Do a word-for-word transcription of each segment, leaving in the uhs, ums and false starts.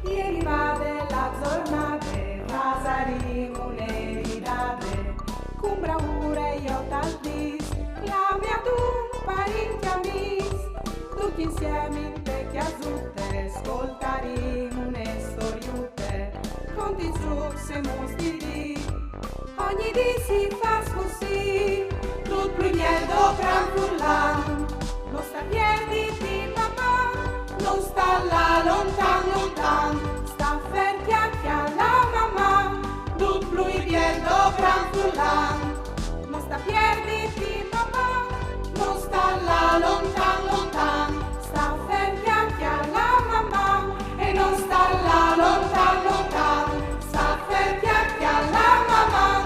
E rivade la zornade, fasarìn une ridade, cun braure jo tal dis, clame a dun parint e amis, ducj insiemi inte cjasute, scoltarìn une storiute, conti, zucs e muts di dì. Ogni dì si fâs cussì, dut plui biel dopran furlan. No sta pierditi, Maman, no sta lâ lontan, lontan. Sta fer, cjache a la Maman, dut plui biel dopran furlan. No sta pierditi, Maman, no sta lâ lontan, lontan. Sta fer, cjache a la Maman, e no sta lâ lontan, lontan. Sta fer, cjache a la Maman.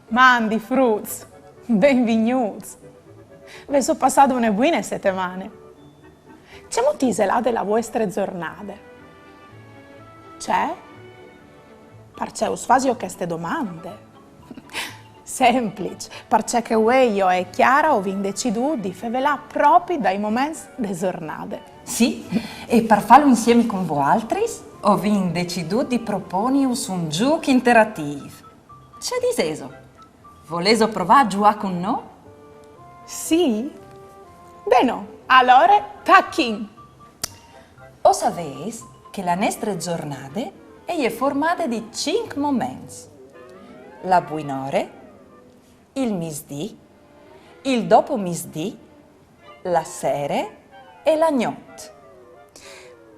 Mandi fruts, benvignûts! Vêso passade une buine setemane? Cemût ise lade la vuestre zornade? Ce? Parcè us fasio cheste domande? Sempliç, parcè che vuê jo e Chiara o vin decidût di fevelâ propit dai moments de zornade. Sì, e par fâlu insiemi cun voaltris, o vin decidût di proponius un zûc interatîf. Ce disêso? Volêso provâ a zuiâ cun nô? Sì? Benon, alore tachìn! O savês che la nestre zornade e je formade di cinc moments: la buinore, il misdì, il dopomisdì, la sere e la gnot.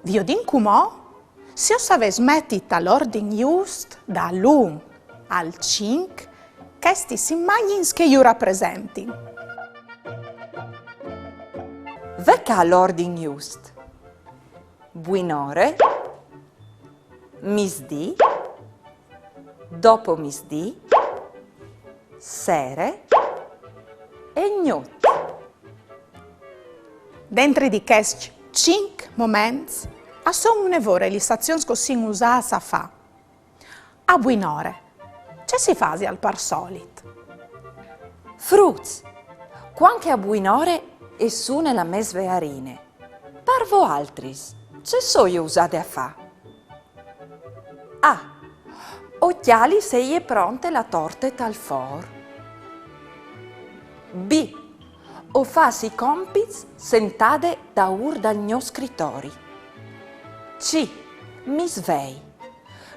Viodìn cumò se o savês meti tal ordin just dal un al cinc chestis imagjins che ju rapresentin. Ve ca l'ordin just: buinore, misdì, dopomisdì, sere e gnot. Dentri di chescj cinc moments a son une vore lis azions che o sin usâts a fâ. A buinore, ce si fasial par solit? Fruts, cuant che a buinore e sune la mê svearine, par voaltris, ce soio usade a fâ? A. O cjali se e je pronte la torte tal for. B. O fâs i compits sentade daûr dal gno scritori. C. Mi svei.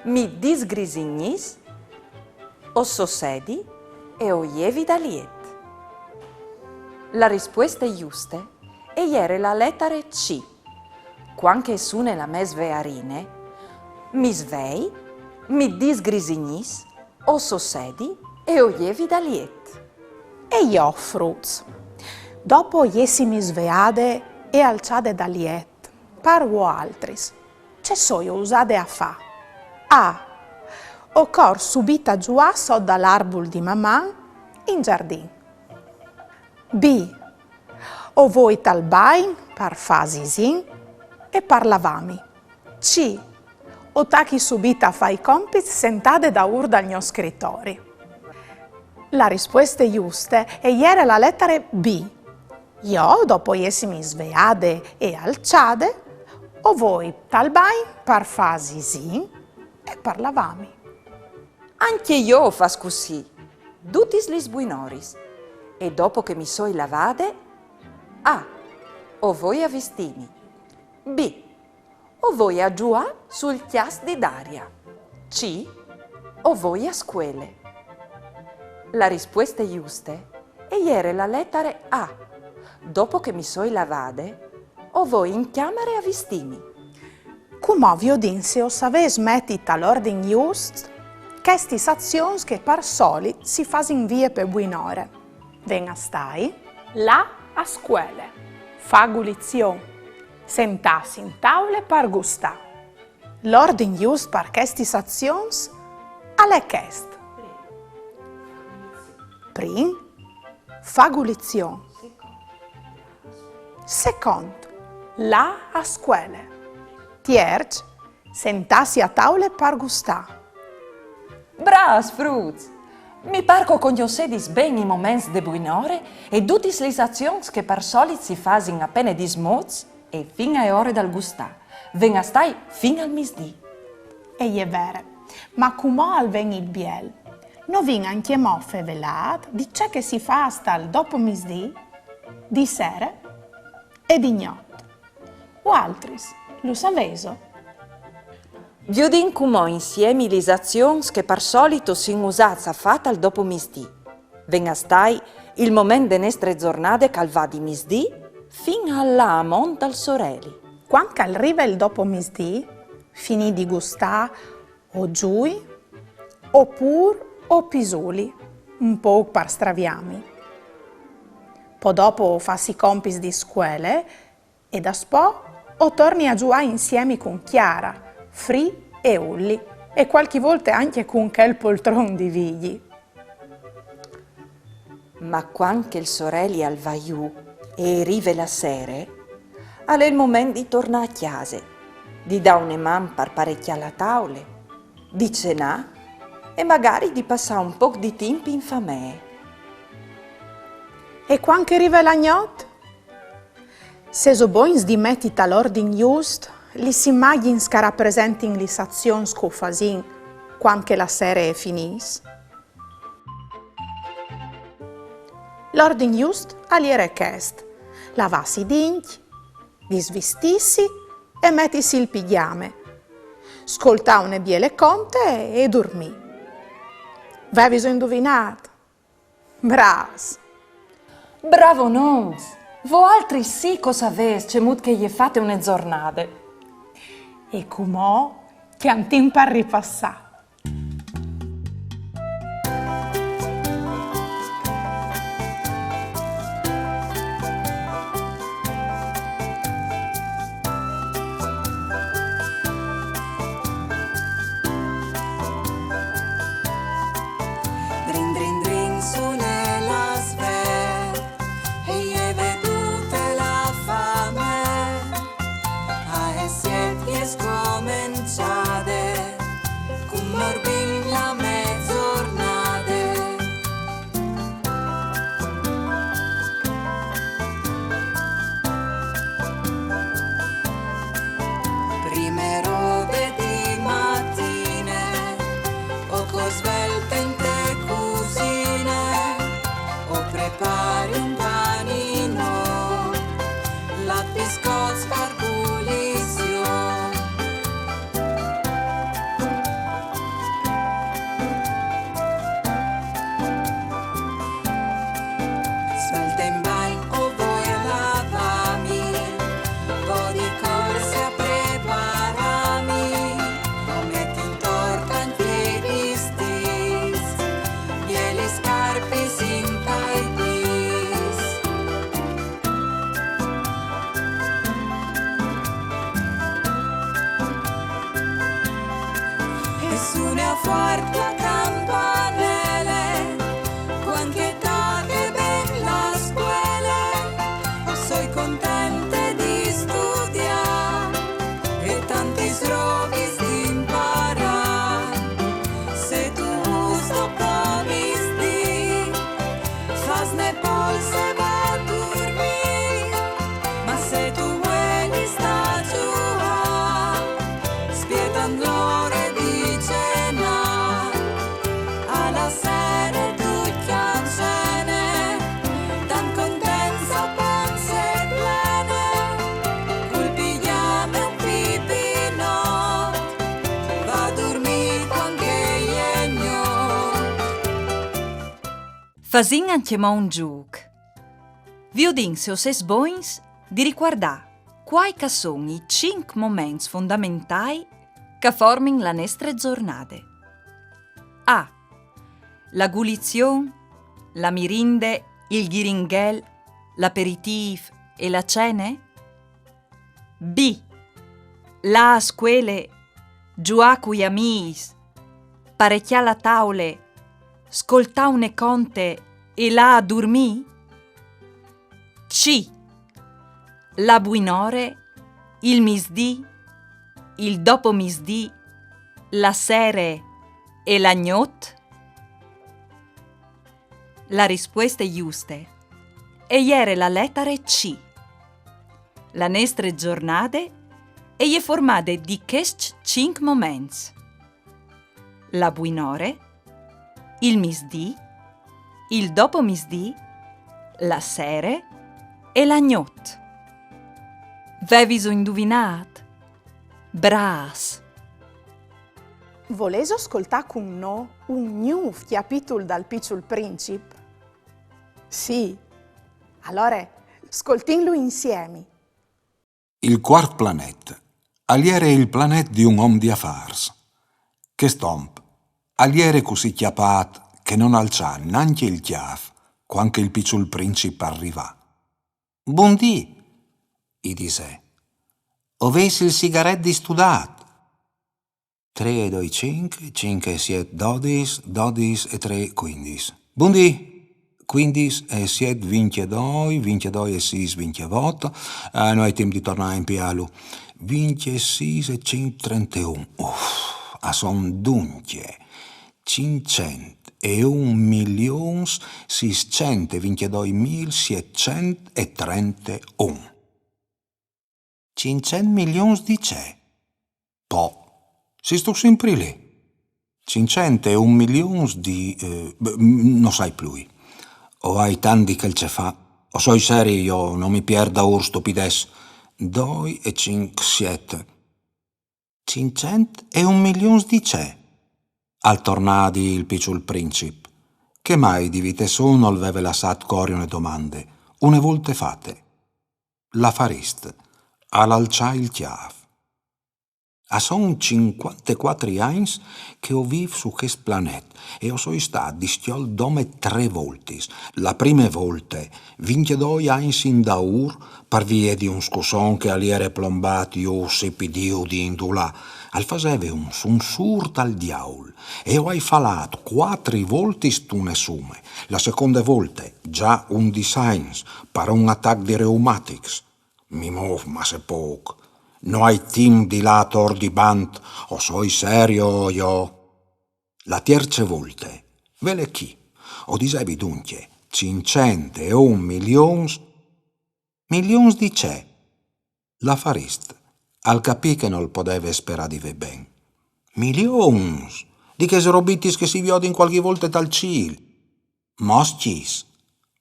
Mi disgrisignìs, o sossedi e o jevi dal jet. La rispueste juste e jere la letare C. Cuant che e sune la mê svearine, mi svei, mi disgrisignìs, o sossedi e o jevi dal jet. E jo, fruts, dopo jessimi sveade e alçade dal jet, par voaltris, ce soio usade a fâ? A. O cor subit a zuiâ sot dal arbul di Maman in zardin. B. O voi tal bagn par fâ sisìn e par lavâmi. C. O tachi subit a fâ i compits sentade daûr dal gno scritori. La rispueste juste e jere la letare B. Jo, dopo jessimi sveade e alçade, o voi tal bagn par fâ sisìn e par lavâmi. Ancje jo o fâs cussì, dutis lis buinoris. E dopo che mi soi lavade, A. O voi a vistîmi. B. O voi a zuiâ sul cjast di Daria. C. O voi a scuele. La rispueste juste e jere la letare A. Dopo che mi soi lavade, o voi in cjamare a vistîmi. Cumò viodìn se o savês meti tal ordin just chestis azions che par solit si fasin vie pe buinore. Ven a stâi: lâ a scuele, fâ gulizion, sentâsi in taule par gustâ. L'ordin just par chestis azions al è chest: prin, fâ gulizion. Secont, lâ a scuele. Tierç, sentâsi a taule par gustâ. Brâfs, fruts! Mi par che o cognossedis ben i moments de buinore e dutis lis azions che par solit si fasin a pene dismots e fin ae ore dal gustâ, ven a stâi fin al misdì. E je vere, ma cumò al ven il biel. No vin ancjemò fevelât di ce che si fâs tal dopomisdì, di sere e di gnot. Voaltris, lu savêso? Viodìn cumò insiemi lis azions che par solit o sin usâts a fâ tal dopomisdì. Ven a stâi il moment de nestre zornade che al va di misdì fin a lâ a mont dal soreli. Cuant che al rive il dopomisdì, finî di gustâ, o zui, o pûr o pisuli, un pôc par straviâmi. Po dopo o fâs i compits di scuele e daspò o torni a zuiâ insiemi cun Chiara, Fri e Ulli, e cualchi volte ancje cun chel poltron di Vigji. Ma cuant che il soreli al va jù e e rive la sere, al è il moment di tornâ a cjase, di dâ une man par parecjâ la taule, di cenâ e magari di passâ un pôc di timp in famee. E cuant che e rive la gnot? Sêso bogns di meti tal ordin just lis imagjins che a rapresentin lis azions che o fasìn cuant che la sere e finìs? L'ordin just al jere chest: lavâsi i dincj, disvistîsi e metisi il pigjame, scoltâ une biele conte e durmî. Vêviso induvinât? Brâfs! Bravonons! Voaltris sì che o savês cemût che e je fate une zornade. E cumò cjantìn par ripassâ. Drin drin drin sune la svee, e je vedût la famee, ae siet e je scomençade, cun morbin la mezornade. Prime robe di matine, o cor svelte inte cusine, o prepari un paninon, lat, biscots par colazion. Svelte in bagn o voi a lavâmi, vo di corse a preparâmi, o meti intor ancje i vistîts, e lis scarpis intai pîts. E sune fuart la campanele, cuant che e tache ben la scuele, o soi contente di studiâ e tantis robis di imparâ. Se tu vûs dopomisdì, fâs une polse e va a durmî, ma se tu vuelis stâ a zuiâ, spietint la ore di cenâ, a la sere ducj a cene, tant contents a panze plene, cul pigjame un pipinot, va a durmî cuant che e je gnot. Fasìn ancjemò un zûc. Viodìn se o sês bogns di ricuardâ cuâi che a son i cinc moments fondamentâi che a formin la nestre zornade. A. La gulizion, la mirinde, il ghiringhel, l'aperitîf e la cene? B. Lâ a scuele, zuiâ cui amîs, parecjâ la taule, scoltâ une conte e lâ a durmî? C. La buinore, il misdì, il dopomisdì, la sere e la gnot? La rispueste juste e jere la letare C. La nestre zornade e je formade di chescj cinc moments: la buinore, il misdì, il dopomisdì, la sere e la gnot. Veviso induvinât? Brâfs! Volêso scoltâ cun nô un gnûf cjapitul dal Piçul Princip? Sì? Alore, scoltìnlu insiemi. Il cuart planet al jere il planet di un om di afârs. Chest om al jere cussì cjapât che nol alçà nancje il cjâf cuant che il Piçul Princip al rivà. «Bundì», i disè. «O vês il sigaret distudât?» Trê e doi cinc, cinc e siet dodis, dodis e trê cuindis. «Bundì!» Cuindis e siet vincjedoi, vincjedoi e sîs vincjevot. Ah, no ai timp di tornâ a impiâlu. Vincjesîs e cinc trenteun. Uf, a son duncje cinccent e un milions sîscent e vincjedoi mil sietcent e trenteun. Cinccent milions di ce? Po, sêstu simpri li? Cinccent e un milions di, eh, beh, mm, no sai plui. O ai tant di chel ce fâ. O soi seri jo, no mi piert daûr stupidets. Doi e cinc siet. Cinccent e un milions di ce? Al tornà a dî il Piçul Princip, che mai di vite sô nol veve lassât cori une domande, une volte fate. L'afarist al alçà il cjâf. A son cincuantecuatri agns che o vîf su chest planet e o soi stât discjolt dome trê voltis. La prime volte, vincjedoi agns indaûr, par vie di un scusson che al jere plombât jù sipidìu di indulà, al faseve un sunsûr dal diaul e o ai falât cuatri voltis tune sume. La seconde volte, za undis agns, par un atac di reumatics. Mi môf masse pôc. No ai timp di lâ ator di bant, o soi serio jo. La tierce volte, vele chi, o disevi duncje, cinccent e un milions. Milions di ce? L'afarist al capì che nol podeve sperâ di vê ben. Milions! Di chês robitis che si viodin cualchi volte tal cîl. Moscjis?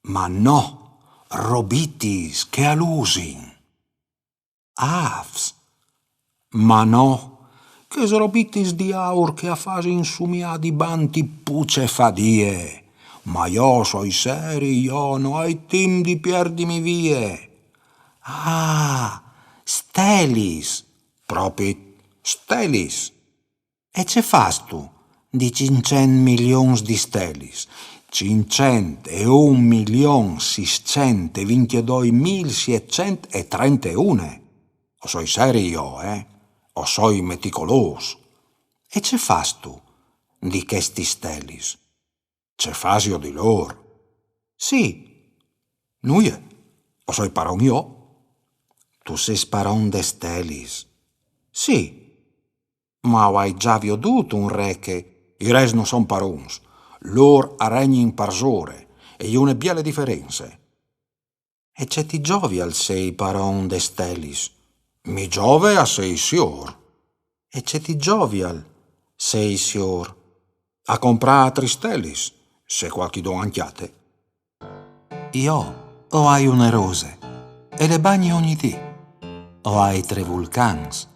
Ma no, robitis che a lusin. Âfs? Ma no, chês robitis di aur che a fasin sumiâ di bant i pucefadie. Ma jo o soi seri, jo no ai timp di pierdimi vie. Ah, stelis, propit, stelis. E ce fâstu di cinccent milions di stelis? Cinccent e un milions sîscent e vincjedoi mil sietcent e trenteune. O soi seri jo, eh? O soi meticolôs. E ce fâstu di chestis stelis? Ce fasio di lôr? Sì. Nuie. O soi paron jo. Tu sês paron des stelis? Sì. Ma o ai za viodût un re che, i res no son parons. Lôr a regnin parsore, e je une biele diference. E ce ti zovial sei paron des stelis? Mi zove a sei siôr. E ce ti zovial sei siôr? A comprâ atris stelis, se cualchidun a 'nt cjate. Jo o ai une rose, e le bagni ogni dì. O ai trê vulcans,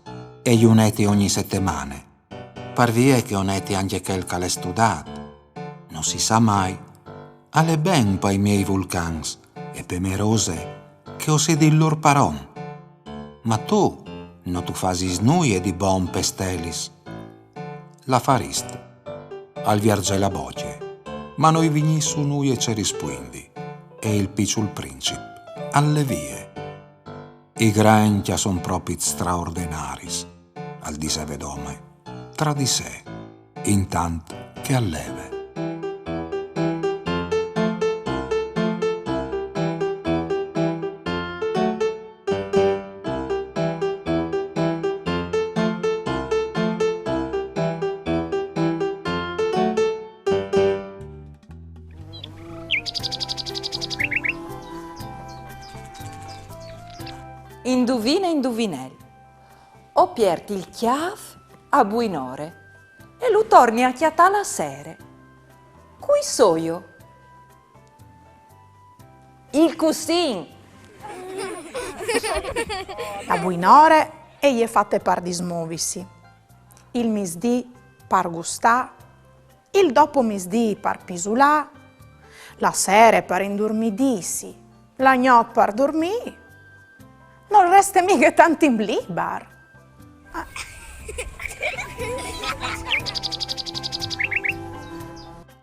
e ju neti ogni setemane. Par vie che o neti ancje chel che al è studât. No si sa mai. Al è ben pai miei vulcans e pe mê rose che o sedi il lôr paron. Ma tu no tu fasis nuie di bon pes stelis. L'afarist al vierzè la bocje, ma no i vignì sù nuie ce rispuindi, e il piçul princip al lè vie. I grancj a son propit straordenaris, al diseve dome, tra di se, intant che al leve. Induvine, induvinel. O piert il cjâf a buinore e lu torni a cjatâ la sere. Cui soio? Il cussin! La buinore e je fate par dismovisi, il misdì par gustâ, il dopomisdì par pisulâ, la sere par indurmidîsi, la gnot par durmî. Nol reste mighe tant timp libar.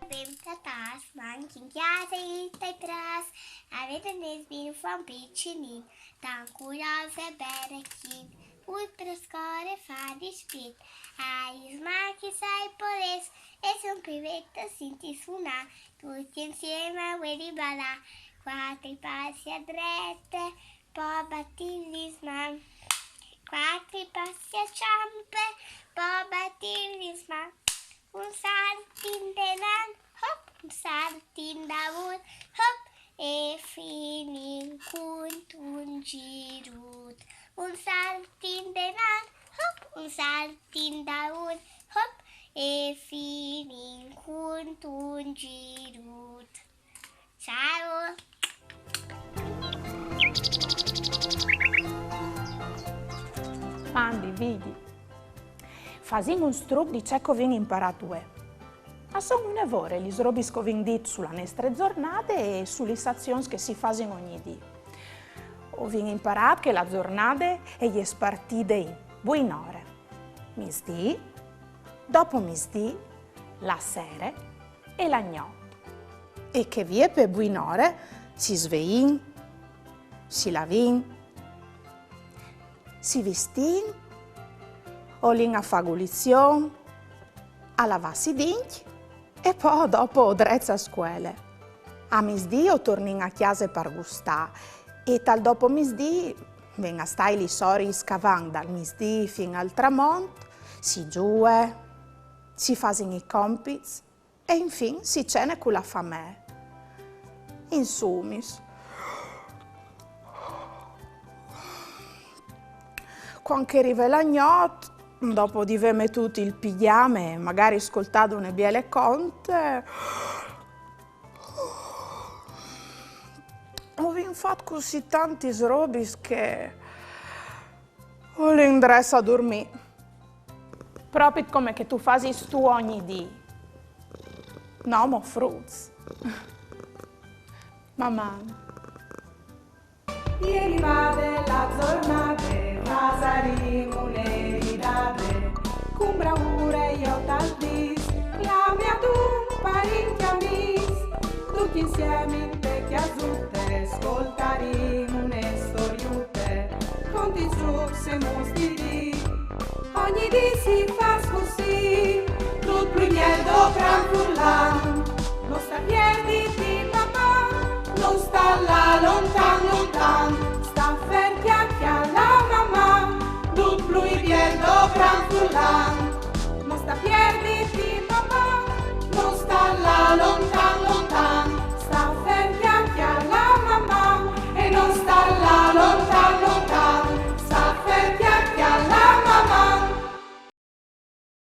Vem tratâs, manc in cjase e tai prâs, a vede nesbin fan piçinin, tant curios e berechin, ui prescore fa dispit, a lis machis ai podês, e son pivetas sinti sunâ, ducj insiemi a vedi balâ, cuatri passi a drete, po bati lis mans, cuatri passi a çampe, po bati lis mans, un salt indenant, hop, un salt indavant, hop, e finìn cuntun zirut. Un salt indenant, hop, un salt indavant, hop, e finìn cuntun zirut. Ciao! Mandi, Vigji. Fasìn un struc di ce che o vin imparât vuê. A son une vore lis robis che o vin dit su la nestre zornade e su lis azions che si fasin ogni dì. O vin imparât che la zornade e je spartide in buinore, misdì, dopomisdì, la sere e la gnot. E che vie pe buinore si sveìn, si lavìn, si vistìn, o lin a fâ gulizion, a lavâsi i dincj e po dopo drets a scuele. A misdì o tornìn a cjase par gustâ e tal dopomisdì ven a stâi lis oris che a van dal misdì fin al tramont, si zuie, si fasin i compits e infin si cene cu la famee. Insumis. Cuant che e rive la gnot, dopo di vê metût il pigjame e magari scoltât une biele conte, o vin fat cussì tantis robis che o lin drets a durmî. Propit come che tu fasis tu ogni dì. No mo, fruts. Maman. E rivade la zornade, fasarìn une ridade, cun braure jo tal dîs, clamìn a dun parint e amîs, ducj insiemi inte cjasute, scoltarìn une storiute, contìn strucs e muts di dì, ogni dì si fâs cussì, dut plui miei dopran